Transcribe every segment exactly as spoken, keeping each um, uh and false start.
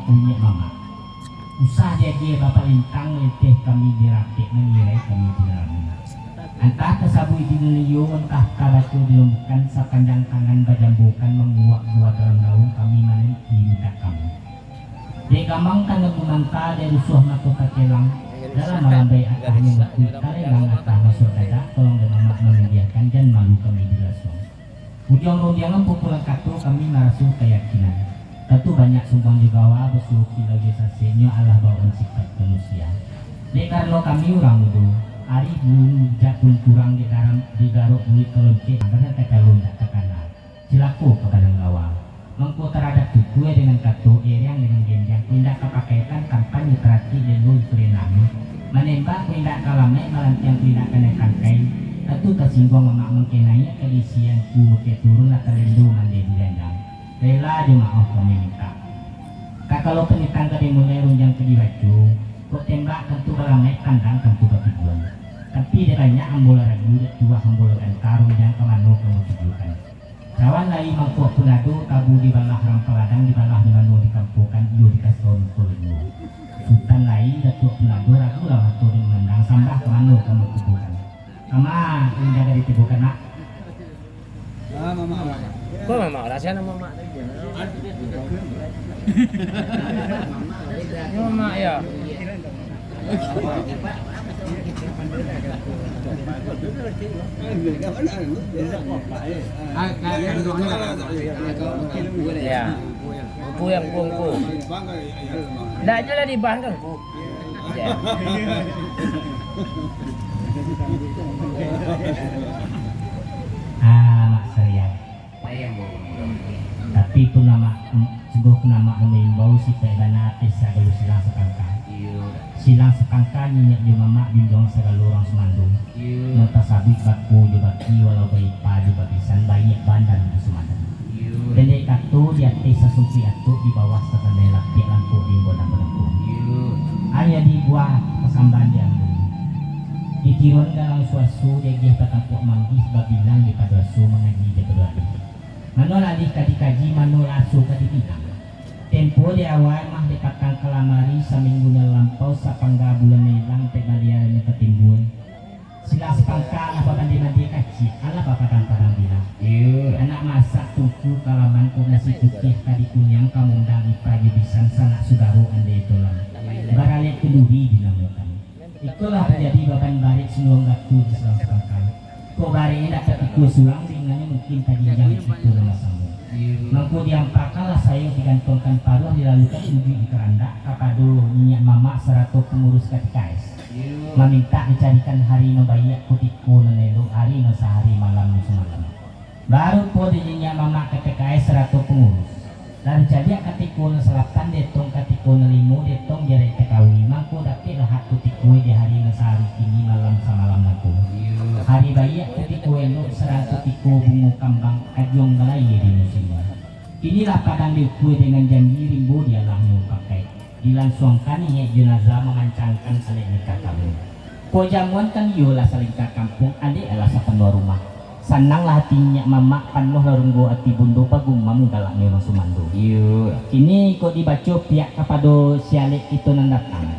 Niniak mamak. Usah diagiah bapalintang, leteh kami dirapek, mangirai kami dirami. Antah tasabuik di dunia, antah tabaco di lamukan, sapanjang tangan bajambokan, manguak buah dalam daun, kami mananti mintak kami. Dek gamang tangan gumanta, dek rusuah mato takelang, dalam malambai atah mangukui, talengang atah masuak dadak, tolong dek mamak mamindiahkan, jan malu kami dilasuang. Ujuang rundiangan pampulang kato kami maraso kayakinan. Tantu banyak sumbang jo gawa, basuo kilau jo saseknyo, alah bawaan sipaik manusia. Dek karano kami urang mudo, ari bulun jak pun kurang, dek garam, dek garok bulik ka loncek, badan kacalo indak takana. Cilako ka badan gawa. Mangko taradap tutue dengan kato, eriang dengan genjang, ko indak kapakaikan, tampan jo taratik, lelo jo karenami. Manembak ko indak ka lamaik, malantiang ko indak kanai tangkai. Tantu tasingguang mamak mangkenai, ka diisian ku mukeh turun, lah talendo mande di gandang. Rela jo maoh kami mintak. Kakalo panitang ka dimulai, rundiang ka dibaco, kok tembak tantu balamaik, tandang tantu batujuan. Tapi dek banyak ambo lah ragu, dek tuah ambo lah ganta, rundiang ka mano ka ambo tujukan. Cawan lai mangkuak pun ado, tabu dibalah rampal ladang, dibalah di mano dikampukan, iyo dikasauan ko lingo. Sutan lai datuak pun ado, ragu lah mato dek mamandang, sambah ka mano ka ambo tubukan. Kama, indak ka ditibukan, nak. Ko mamak, rasa namo mamak tadi. Mamak, ya. Ya. Ungku, ya, ungku, ungku. Ndak ajo lah dibahas kan, ungku. Ya. Ah, Mak Sayang. Tapi pun amak, sungguh pun amak maimbau sipaik bana ateh sagalo silang sapangka. Iyo. Silang sapangka niniak jo mamak, bimbang sagalo urang sumando. Iyo. Nan tasabuik bako jo baki, walau baipa jo babisan, baiak badan jo sumando. Iyo. Pendek kato, di ateh sasumpik atok, di bawah satandai lapiak, langkok di imbau nan badangko. Iyo. Ayo dibuah pasambahan di ambo. Ditiruan galang suaso, diagiah batampuak manggih, babilang di pado aso, mangaji di pado alih. Mano lah alih ka dikaji, mano lah aso ka dibilang. Tempo di awal mah dek patang kalamari, saminggu nan lampau, sapangga bulan nan ilang, dek baliaran nan tatimbua. Silang sapangka alah babandi-bandi kaciak, alah bapadang-padang bilang. Iyo. Anak masak tungku kalaman, kok nasi putiah ka dikunyang, ka maundang ipa jo bisan, sanak sudaro andai tulang. Baralek kenduri dinamokan. Ikolah tajadi baban barek sinuang batu di silang sapangka. Kok barek indak tatikua surang, dingannyo mungkin tajinjang di kito nan basamo. Mangko diampakanlah sayok, digantongkan paruah, dilalukan ujuik di karandak kapado niniak mamak sarato pangurus K T K S. Mamintak dicarikan hari nan baiak, kutiko nan elok, hari nan sahari malam nan samalam. Baru pulo dek niniak mamak K T K S sarato pangurus. Lah dicaliak katiko nan salapan, dietong katiko nan limo, dietong jaraik takawi, mangko dapeklah hak kutiko di hari nan sahari kini, malam samalam nangko. Hari baiak kutiko elok, sarang kutiko bungo kambang, ajuang balaia di musimnyo. Kinilah padang diukua dengan janji, rimbo dialahnyo pakai. Dilansuangkan niniak jo nazar, mamancangkan alek nikah kawin. Kok jamuan kan iyolah salingka kampuang, alek alah sapanuah rumah. Sananglah hati niniak mamak, panuahlah runggo ati bundo, bagumam galaknyo nan sumando. Iyo. Kini kok dibaco pihak kapado si alek kito nan datang.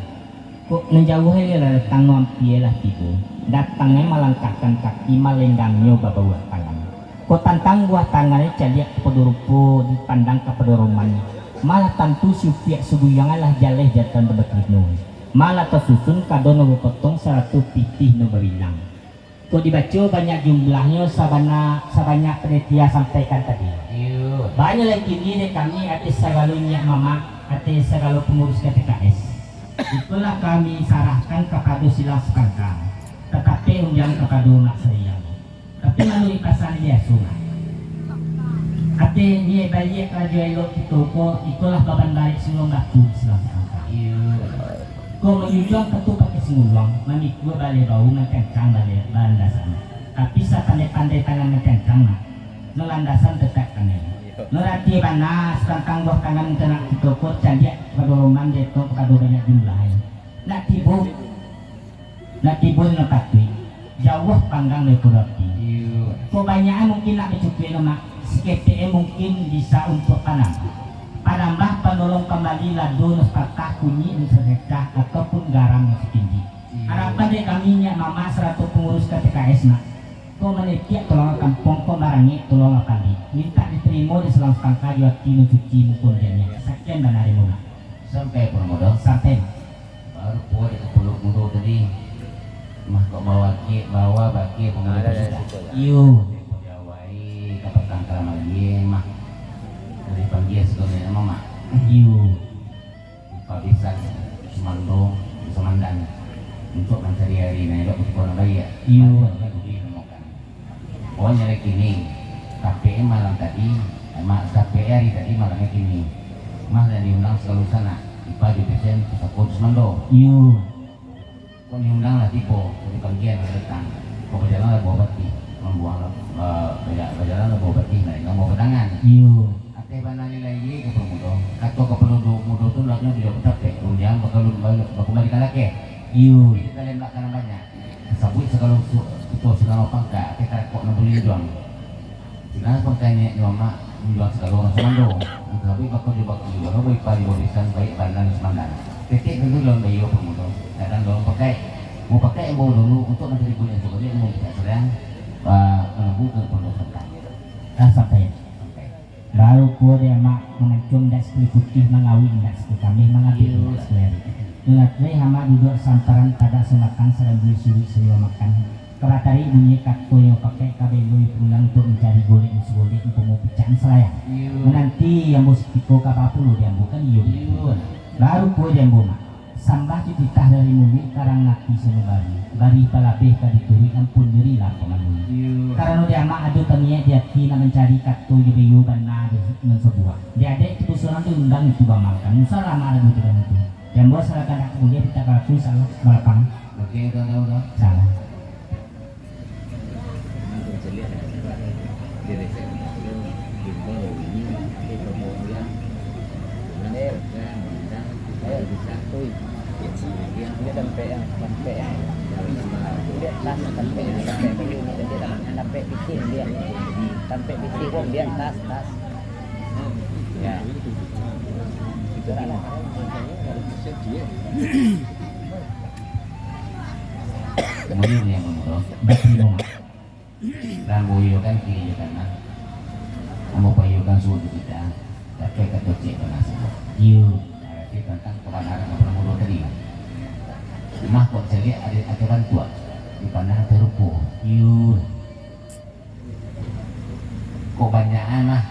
Kok nan jauah iyolah datang, nan ampia lah tibo. Datangnyo malangkahkan kaki, malendangnyo babauah tangan. Kok tantang buah tangannyo caliak kapado rupo, dipandang kapado roman, malah tantu si upiak subuyangan lah jaleh jantan nan bakino. Malah tasusun kado nan bapotong, sarato pitih nan babilang. Kok dibaco banyak jumlahnyo, sabana-, sabanyak panitia sampaikan tadi. Iyo. Banyak lai kini dek kami ateh sagalo niniak mamak, ateh sagalo pangurus K T K S. Itulah kami sarahkan kapado silang sapangka, tatapi undiang kapado Mak Sariang. Tapi manuruik pasan biaso, Mak. Ateh niaik baiak karajo elok kito ko, ikolah baban barek sinuang batu di silang sapangka. Iyo. Ko manjujuang tantu pakai singuluang, mamikua baleh bau, mancancang baleh balandasan. Tapi sapandai-pandai tangan mancancang, Mak, nan landasan tatap kanai. Nan rati bana, satantang buah tangan tanak kito ko, caliak kapado roman, dietong kapado banyak jumlahnyo. Nak tibo, nak tibo nan patuik, jauah panggang daripado api. Iyo. Kabanyakan mungkin nak bacukuik, Mak, saketek mungkin bisa untuak panambah. Panambah, panolong pambali lado nan sapakah, kunyik nan sasekah, ataupun garam nan sapindik. Iyo. Arapan dari kami, niniak mamak sarato pangurus K T K S, nak. Ko manitiak tolong ka kampuang, ko marangik tolong ka pali. Mintak ditarimo di salang sapangka jo ati nan suci muko nan janiah. Sakian bana dari ambo, nak. Sampai, Puang Mudo? Sampai, nak. Baru pulo dek kapalo mudo tadi, mah kok bawa ke, bawa bake pangulu sudah. Iyo. Dek pajawai ka patang kalam agie, mah dari panggia sagalo nama, mah. Iyo. Pabisan sumando, sumandan, untuak mancari ari nan elok, untuak nan baiak. Iyo. Baiak, baiak, baiak, baiak. Pokoknyo lah kini, tapi malam tadi, ma-, tapi hari tadi malamnyo kini, mah lah diundang sagalo sanak, ipa jo bisen, pusako jo sumando. Iyo. Kok diundang lah tibo, kok dipanggia lah datang, kok bajalan lah bawa batih, mambuang lah, eh, baja-, bajalan lah bawa batih, lah indak bawa batangan. Iyo. Ateh bana ni lai ye, ka Puang Mudo. Kato kapalo mudo tu, ndak nyo dijawab batapek, rundiang bakalu-, bakumbali ka lakeh. Iyo. Tapi di dalam balakang banyak. Sabuik sagalo su-, kuto sagalo pangka, ateh tarakok nan buliah juang. Sinan pangka niniak mamak manjuang sagalo urang sumando. Sabuik bako jo baki, walau baipa jo babisan, baiak bana jo sumandan. Ketek tantu lawan baiyo Puang Mudo, kadang lawan pakaik. Mupakaik ambo dulu untuak mancari buliah sagalo, ambo mintak surang, ah, manabuhkan pondok santang. Ah, sampai. Sampai. Baru pulo dek amak mangancung indak sakali putiah, mangawik indak sakali kameh, mangabek indak sakali arik. Nan atuih amak duduak samparan, tadak sabatang, salambuih suruik salua makan. Ka batarik bunyi katonyo, pakaik ka beloi pulang, untuak mancari golek nan sagolek, umpamo picak nan salayang. Iyo. Mananti ambo sakutiko, kaba pulo di ambo, kan iyo? Iyo. Baru pulo di ambo, Mak. Sambah tu titah dari muluik, karang ati sanubari, barih palabeh ka dituruik, ampun diri lah pamalui. Iyo. Karano di amak ado paniaik di ati, nak mancari kato jo baiyo bana nan sabuah. Di adek tu pusuan tu undang itu bamakan, usah lah amak ragu tu kan itu. Di ambo asal kandak ka buliah, pita ka laku, insya Allah, balapang. Oke, itu tahu dah. Salah. Tampek pitih, tas, tas. Ya. Kemudian yang nomor, ambo iyokan kiri jo kanan, ambo paiyokan suo jo kida, tapi kato ciek bana sajo. Iyo. Berarti tantang kabanaran nan bamulo tadi lah. Mah kok caliak ado, ado bantuak, dipandang ateh rupo. Iyo. Kok banyakan lah,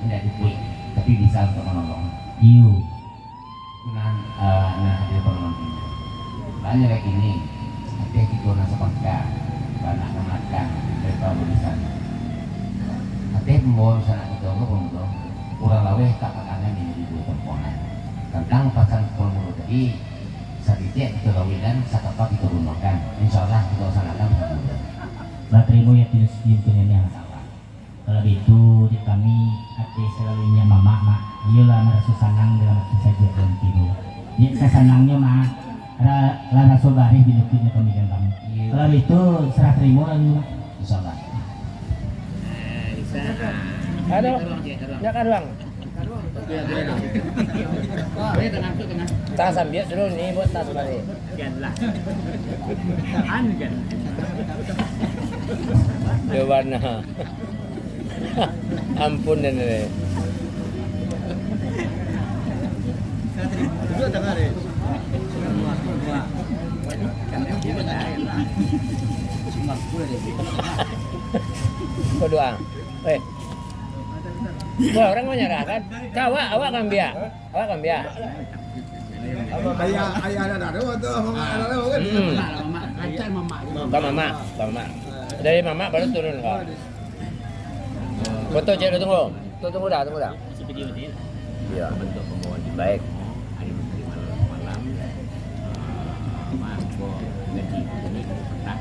indak dipuik, tapi bisa untuak manolong. Iyo. Nan, eh, nan hadir pada malam ini. Banyak lagi ni, ateh kito nan sapangka, bana nan makan, mereka barisan. Ateh pambawa sanak kito ko, Puang Mudo, urang laweh tak pakangan di duo tampuangan. Tantang pasan Puang Mudo tadi, satitiak kito gawikan, sakapa kito gunokan. Insya Allah kito laksanakan Puang Mudo. Batarimo yo, Tuan Siti, untuak niniak. Kalau baitu, dek kami, ateh salalu niniak mamak, Mak, iyolah maraso sanang dalam ati sajo kalau tibo. Dek kasanangnyo, Mak, ra-, lah raso barih di lukuiknyo kami genggam. Iyo. Kalau baitu, sarah tarimo lah dulu, Mak. Insyaallah. Aduh, nak karuang. Tas ambiak sudah ni, buat tas balik. Janlah. Tahan, jan. Yo bana. Ampun den deh. Duduk tengah deh. Kau doa. Eh. Wah, orang menyerahkan. Kau awak, awak ngambil. Awak kan, Bia? Ayah, ayah dah ada, tu, mamak dah ada, kan? Hmm. Lancar mamak. Bukan mamak, bukan mamak. Dari mamak baru turun kau. Foto cek dulu, tunggu. Tu tunggu dah, tunggu dah. Ya. Bentuk pembawa di baik. Hari, hari malam, malam. Ah, mak, kau ganti ini, petang.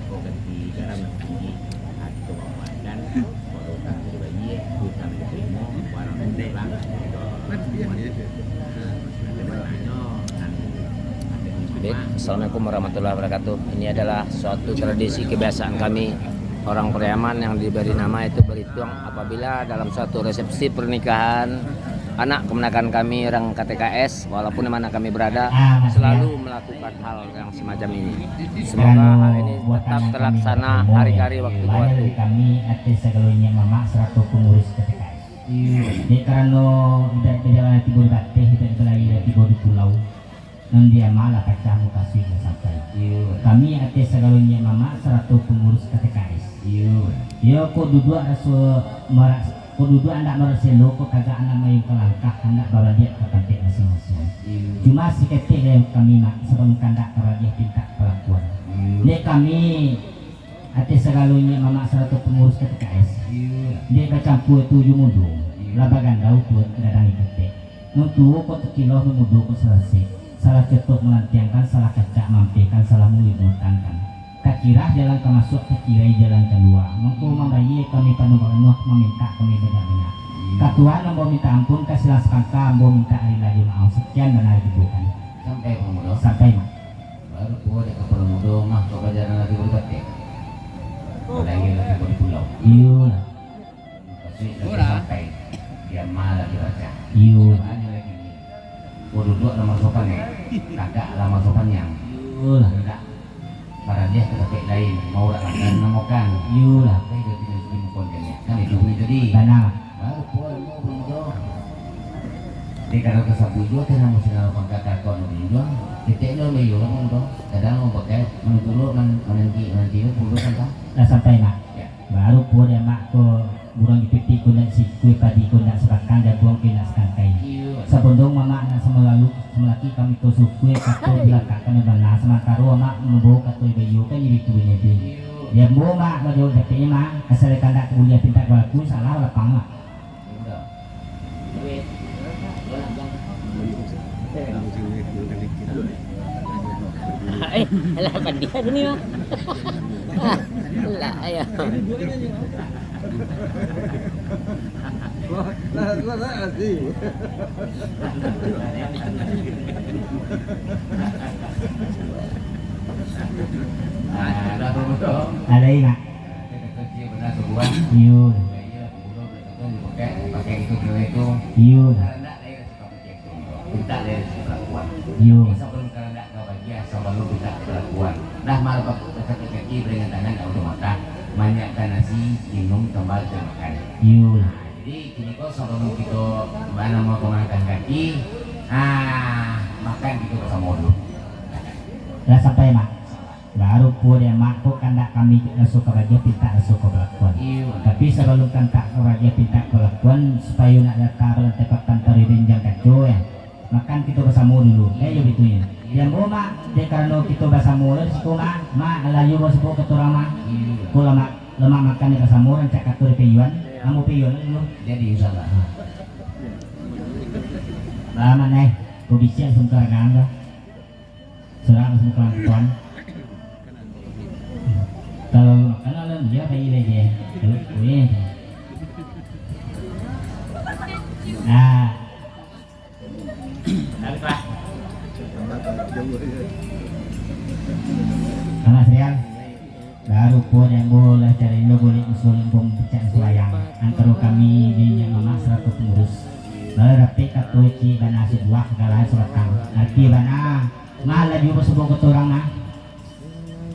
Kau ganti garam yang tinggi. Ah, kita bawa makan. Baik, assalamualaikum warahmatullahi wabarakatuh. Ini adalah suatu tradisi kebiasaan kami, orang Pariaman, yang diberi nama itu berituang apabila dalam suatu resepsi pernikahan, Anak kemenakan kami orang K T K S, walaupun di mana kami berada, selalu melakukan hal yang semacam ini. Semoga hal ini tetap terlaksana hari-hari waktu ke waktu. Kami ateh sagalo niniak mamak sarato pangurus K T K S. Dek karano ibarat bajalanan tibo di bateh, ibarat balayia tibo di pulau. Nan di ama lah pacah mukasuik lah sampai. Iyo. Kami ateh sagalo niniak mamak sarato pangurus K T K S. Iyo. Iyo, kok duduak raso maras-, kok duduak andak maraselo, kok tagak andak mayun ka langkah, andak babaliak ka tampek masiang-masiang. Iyo. Cuma saketek dek kami, Mak, sabalun kandak ka bagiah pintak palakuan. Iyo. Dek kami, ateh sagalo niniak mamak sarato pangurus K T K S. Iyo. Dek bacampua tu jo mudo, iyo, lah bagandau tu gadang iketek. Nan tuo ko takiloh, nan mudo ko salasek. Salah cotok malantiangkan, salah kacak maampehkan, salah muluik mautangkan. Takirah jalan ka masuak, takirai jalan kalua. Mangko mambayie kami panuah-panuah, mamintak kami banyak-banyak. Ka Tuhan ambo minta ampun, ka silang sapangka ambo minta rila jo maaf. Sakian bana dibukan. Sampai, Pamudo? Sampai, Mak. Baru pulo dek kapalo mudo mah, kok bajalan lagi baru tapek. Balahia lagi baru pulau. Iyolah. Mukasuik lagi sampai, di ama lagi rancak. Iyo. Banyak lagi ni. Kok duduak lah maraso paneh, tagak lah maraso panyang. Iyolah. Indak baraliah ka tapek lain, maurak makan, mamokan. Iyolah. Tapi dah pindah segi mukon kan, ya? Kan itu bunyi tadi. Bana. Baru pulo ilmu bunyi tu. Di kalau tasabuik juo, kan namo sinan pangka kakak nu bunyi juo. Ketek lo lo iyo lah bunyi tu. Kadang lo pakai, manutuluk, man-, mananti, mananti lo bunyi tu kan, tak? Lah sampai, Mak. Ya. Baru pulo dek amak ko, buruang di pitik ko ndak sikue, padi ko ndak sabatang, jaguang ko ndak satangkai. Iyo. Sabondong mamak nak samo lalu, samo laki kami ko sukue, kato bilakak kami bana, samantaro amak mambawo kato ibo iyo, kan jadi tu bunyi tu. Iyo. Di ambo, Mak, bajawab dapeknyo, Mak, asal kandak ka buliah pintak balaku, salah lapang, Mak. Eh, alah, pandia tu ni, mah. Alah, ayo. Alai, nak. Iyo. Iyo. Iyo. Dah malam waktu kaki-kaki beringat tangan, tak butuh mata. Banyakkan nasi, minum, tambah makan. Iyo. Jadi, kini ko sabalum kito banamo pamangkakan kaki, ah, makan kito basamo dulu. Lah sampai, Mak. Baru pulo dek amak ko kandak kami raso ka bagiah pintak raso ka balakuan. Iyo. Tapi sabalum kandak ka bagiah pintak balakuan, supayo nak data balantai papan taruih di janjang kaco, eh. Makan kito basamo dulu. Eh, iyo bitunyo. Di ambo, Mak, dek karano kito basamo lah di siko, Mak. Mak, layu basamo kato urang, Mak. Iyo. Ko lamak, lamak makan di basamo, rancak kato di payuan. Ambo payuan dulu. Jadi, insyaallah. Lah, Mak, neh. Ko bisiak sungkar kan, dah. Surang langsung pelan-pelan. Kalau makanan lah, dia bayi lagi. Kalau kue. Nah. Habis, Pak. Sama serial. Baru pulo dek ambo lah cari lo boleh usul bom picak sulayang. Antaro kami di niniak mamak sarato pangurus. Baru dapek kato ciek bana sabuah, galahan sabatang. Arti bana, malah juo basamo kato urang nah.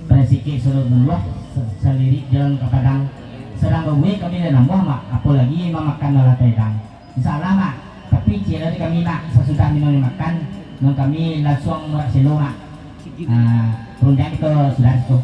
Pasikik suluah buluah, sa-, salirik jalan ka padang. Sadang babuih kami lah namuah, Mak, apolagi mamakan lah taedang. Insyaallah, Mak. Tapi ciek dari kami, Mak, sasudah minum makan, nan kami lansuang murak selo, Mak. Ah, rundiang kito sudah tu.